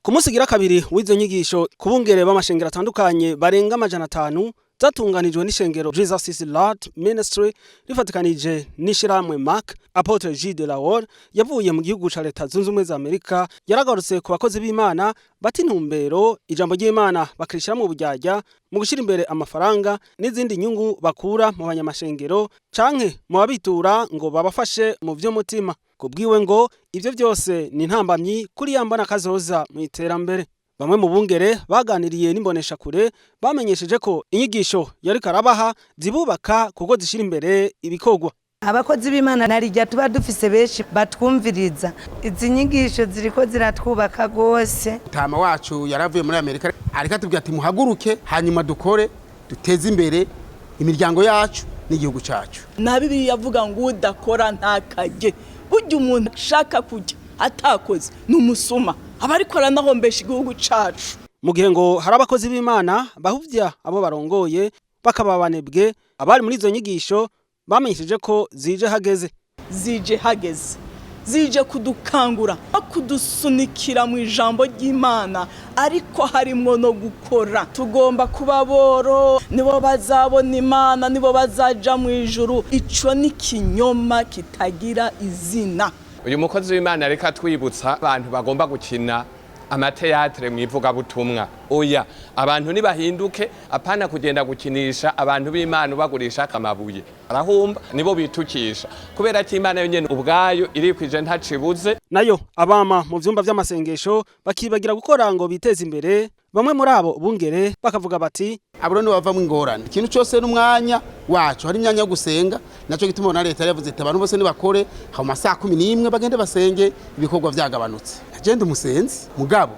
Ku munsi ugira kabiri w'izo nyigisho ku bungere b'amashengero atandukanye barenga 500, zatunganijwe n'ishengero Jesus is Lord Ministry rifatikanije n'ishirahamwe Mark, Apôtre J de Laor yavuye mu gihugu ca Leta Zunze Ubumwe za Amerika yaragarutse ku bakozi b'Imana bata intumbero, ijambo ry'Imana bakirishira mu buryarya mu gushira imbere amafaranga n'izindi nyungu bakura mu banyamashengero canke mu babitura ngo babafashe mu vy'umutima. Kubwiwe ngo ivyo vyose ni intambamyi kuri ya mbona kazoza mu iterambere. Bamwe mu bungere baganiriye n'imboneshakure bamenyesheje ko inyigisho yariko arabaha zibubaka kuko zishira imbere ibikorwa. Abakozi b'Imana narijya tuba dufise benshi batwumviriza, izi nyigisho ziriko ziratwubaka rwose. Tama wacu yaravuye muri Amerika, ariko atubwira ati: "Muhaguruke, hanyuma dukore, duteze imbere imiryango yacu n'igihugu cyacu." Na Bibiliya avuga ngo udakora ntakarye. Burya umuntu ashaka kurya atakoze ni umusuma, aba ariko aranahombesha igihugu cacu. Mu gihe ngo hari abakozi b'Imana bahuvya abo barongoye bakaba banebwe, abari muri izo nyigisho bamenyesheje ko zije hageze. Zije hageze, zije kudukangura no kudusunikira mu ijambo ry'Imana, ariko harimwo no gukora. Tugomba kuba boro, nibo bazabona Imana, nibo bazaja mu ijuru. Ico ni kinyoma kitagira izina. Uyu mukozi w'Imana ariko atwibutsa abantu bagomba gukina ama théâtre mu ivugabutumwa. Oya, abantu nibahinduke, apana kugenda gukinisha abantu b'Imana ubagurisha amabuye. Arahumba nibo bitukisha, kubera ko Imana yonyene ubwayo irikwije, ntacibuze. Nayo abama mu vyumba vy'amasengesho bakibagira gukora ngo biteze imbere, bamwe muri abo bungere bakavuga bati: Abo ni bavamwo ingorane. Ikintu cyose n'umwanya wacu, hari imyanya yo gusenga. Naco gituma na leta yavuze iti: "Abantu bose nibakore, hama masaha 11 bagende basenge, ibikorwa vyagabanutse." Agenda umusenzi, mugabo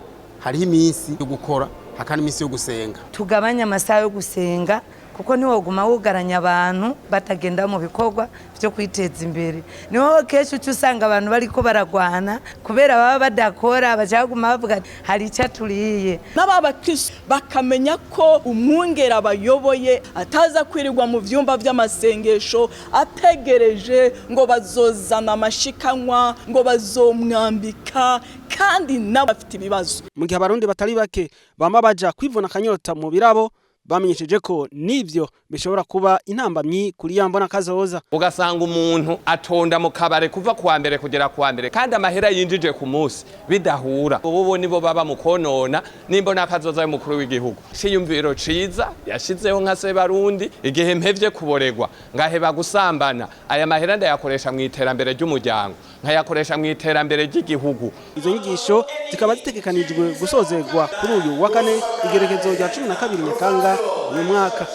hariho iminsi yo gukora, hakana iminsi yo gusenga. Tugabanye amasaha yo gusenga, kuko ntiwoguma wugaranya abantu batagenda mu bikorwa byo kwiteza imbere. Niho kenshi uca usanga abantu bariko baragwana, kubera baba badakora, baca baguma bavuga ati, hari icyo aturiye. N'aba bakristo bakamenya ko umwungere abayoboye ataza kwirirwa mu vyumba vy'amasengesho ategereje ngo bazozana amashikanwa, ngo bazomwambika, kandi nabo bafite ibibazo. Mu gihe Abarundi batari bake bama baja kwivuna akanyota mu birabo, bamenyesheje ko n'ivyo bishobora kuba intambamyi kuri ya mbona kazoza. Ugasanga umuntu atonda mu kabare kuva kuwa mbere kugera kuwa mbere, kandi amahera yinjije ku munsi bidahura. Ubu bo nibo baba mu konona n'imbona kazoza y'umukuru w'igihugu. Ciyumviro ciza yashizeho nka Sebarundi: igihe mpevye kuboregwa, ngaheba gusambana, aya mahera ndayakoresha mu iterambere ry'umuryango, nkayakoresha mu iterambere ry'igihugu. Izo nyigisho zikaba zitegekanijwe gusozerwa kuri uyu wa kane, igerekezo rya 12 Nyakanga uyu mwaka.